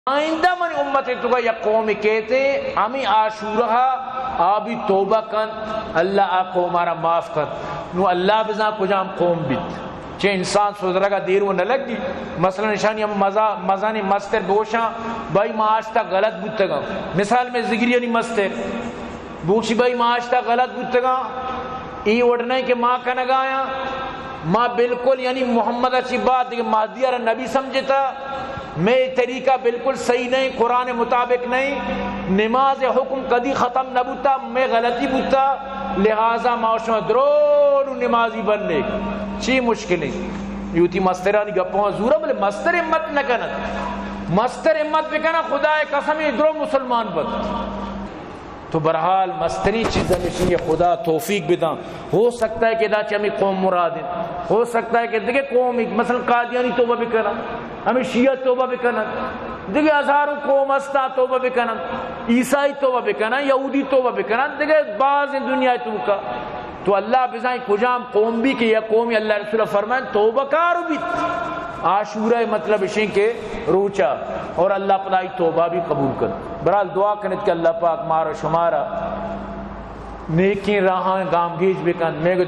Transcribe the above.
آئندہ منی امت توکا یک قوم کیتے، ہمیں عاشورہ آ بھی توبہ کنت، اللہ آ قوم آرا معاف کنت۔ نو اللہ بزاں کجام قوم بیت۔ چہ انسان سدرگا دیر و نہ لگی۔ مثلاً اشانی ہم مزا-، مزانی مستر بوشاں، بھائی ما آشتا غلط بوتگاں۔ مثال میں زگریانی مستر بوشی، بھائی ما آشتا غلط بوتگاں، ای وڑ نہیں کہ ما کنگایاں، ما بالکل یعنی محمد اچی بعد دیگه مہدی را نبی سمجھتا، میں طریقہ بالکل صحیح نہیں، قرآن مطابق نہیں، نماز حکم کدی ختم نہ بوتا، میں غلطی بوتا، لہذا ما شما درون نمازی بننے۔ چی مشکل ہے؟ یوتی مسترانی گپاں زورا، بلے مستر ہمت نہ کنت۔ مستر ہمت بکنا، خدا قسم، درو مسلمان بت۔ تو بہرحال مستریں چیز ہمیشی ہے، خدا توفیق بداں۔ ہو سکتا ہے کہ دا چہ ہمیں قوم مراد ہیں، ہو سکتا ہے کہ دیگه قوم، مثلاً قادیانی توبہ بکنن، ہمیں شیعہ توبہ بکنن، دیگه ہزاروں قوم استا توبہ بکنن، عیسائی توبہ بکنن، یہودی توبہ بکنن، دیگه باز ہیں دنیا توکا۔ تو اللہ بزائیں کجام قوم بھی کہ یا قومی، اللہ رسول فرمائیں توبہ کار بیت۔ عاشورہ مطلب اشیں کہ روچا، اور اللہ پدائی توبہ بھی قبول کن۔ برحال دعا کنت کہ اللہ پاک مارا شمارا نیکیں راہاں گامگیج بکن، میگو